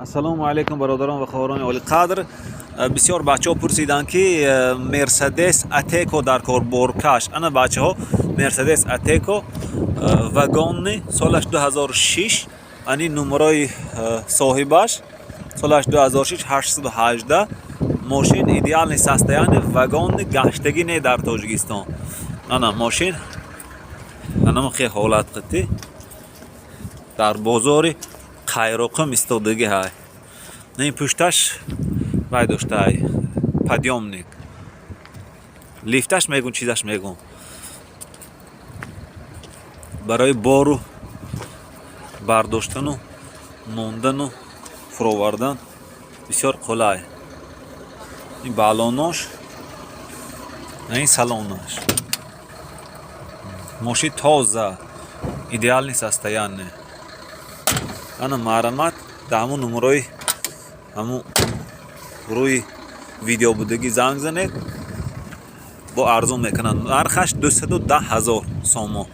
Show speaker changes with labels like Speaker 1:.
Speaker 1: Ассалому алайкум, бародарон ва хоҳарони олиқадр. Бисёр бачаҳо пурсиданд, ки Мерседес Атеко дар кор, боркаш. Ана, бачаҳо, Мерседес Атеко вагонный, солаш 2006, ани номерои соҳибаш, солаш 2006, 818. Мошин идеальный состояние, вагонный, гаштагӣ не дар Тоҷикистон. Ана мошин, анама хе ҳолат қити дар бозори Қайроқум истодагӣ ҳай. Ин пушташ вай доштаай, подъёмник, лифташ мегун, чизаш мегун, барои бору бардоштану мондану фуровардан бисёр қулай. Ин балонош, ин салонаш. Мошин тоза, идеальный состояние. Ана, марҳамат, дар ҳамун номерои ҳамун рӯи видео будагӣ занг занед, бо арзон мекунанд. Нархаш 210 000 сомон.